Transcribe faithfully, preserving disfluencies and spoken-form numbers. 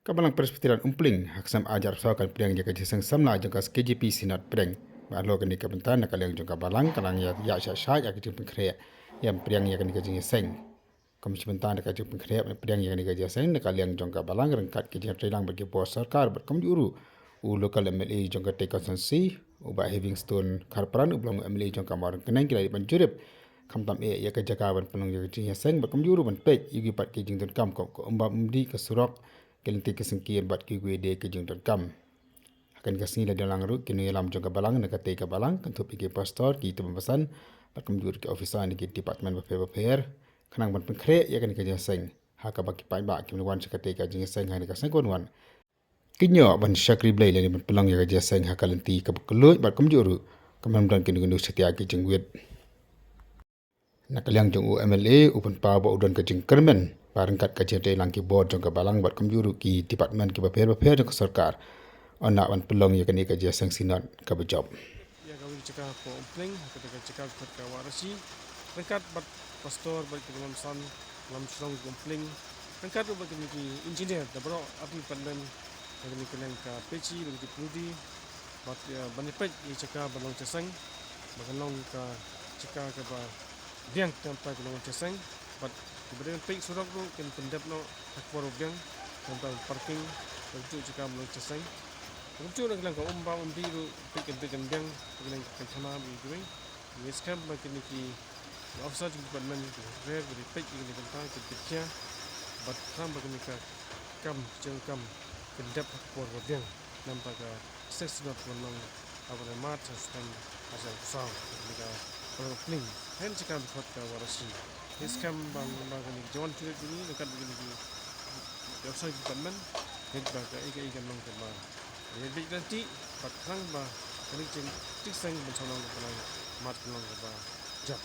Ka Balang Presbyterian Umpling ha ka snem ar hajar arphew saw kan pdiang ïa ka jingïaseng samla jong ka K J P Synod Pdeng. Bad halor kane ka bynta na ka liang jong ka Balang ka la ïa, ïa shah shah ïa ka jingpynkhreh ïa pdiang ïa kane ka jingïaseng. Kum shi bynta na ka jingpynkhreh pdiang ïa kane ka jingïaseng na ka liang jong ka Balang ryngkat ka jingïatreilang bad ki bor sorkar bad kumjuh ruh u local M L A jong katei ka constituency, u Bah Heavingstone Kharpran, uba long M L A jong ka Mawryngkneng, ki la dep ban jurip khamtam eh ïa ka jaka ban pynlong ïa ka jingïaseng bad kumjuh ruh ban peit ïa ki pat ki jingdonkam kum ka umbam umdih, ka surok, ki lynti ki syngkien bad kiwei de ki jingdonkam. Ha kane ka sngi la don lang ruh ki nongïalam jong ka Balang na katei ka Balang, kynthup ïa ki pastor, ki tymmen basan bad kumjuh ruh ki officer na ki department bapher bapher khnang ban pynkhreh ïa kane ka jingïaseng. Ha kaba ki paidbah kiba wan sha katei ka jingïaseng ha kane ka sngi kaba wan, kin ïoh ban shakri Blei lane ban pynlong ïa ka jingïaseng ha ka lynti kaba kylluid bad kumjuh ruh kam don kino kino satia ki jingwit. Na ka liang jong u M L A, u pynpaw ba u don ka jingkyrmen ba ryngkat ka jingïatreilang ki bor jong ka Balang bad kumjuh ruh ki department kiba pher bapher jong ka sorkar, yn lah ban pynlong ïa kane ka jingïaseng Synod kaba jop. Ïa kawei ka jaka hapoh Umpling, ha kata ka jaka ka Wah Rashi, ryngkat bad pastor bad ki tymmen basan, lam shnong Umpling, ryngkat ruh bad kine ki engineer da baroh arty department, ha kane ka liang ka Pechi bad ki Pyrdi, bad, eh, ban ïa peit ïa jaka ban long jingïaseng, ba kan long ka jaka kaba biang na ka bynta ka long jingïaseng, bad kiba dei ban peit surok ruh kin pyndep noh ha ka por ba biang, na ka bynta parking, bad kumjuh jaka ban long jingïaseng. Bad kumjuh na ka liang ka umbam umdih ruh peit kan peit kan biang, na ka liang ka paithana bad kiwei. Ngi skhem ba kine ki officer jong ki department ki rer ba dei peit ïa kine ki bynta kin peit khia bad khnang ba kine ki kam jingkam kin dep ha ka por ba biang, na ka bynta ka Synod kan long ha u bnai March ha u snem ar hajar arphew saw, kane ka Balang Umpling, ha kane ka jaka ba khot ka Wah Rashi. Ngi skhem ba, ba kine ki jingwan jurip jong ngi ryngkat bad kine ki officer jong ki department, kin ba kaei kaei kan long kaba ïa bit lynti bad khnang ba kane ka jingïaseng ban sa long kaba long mat, kan long kaba jop.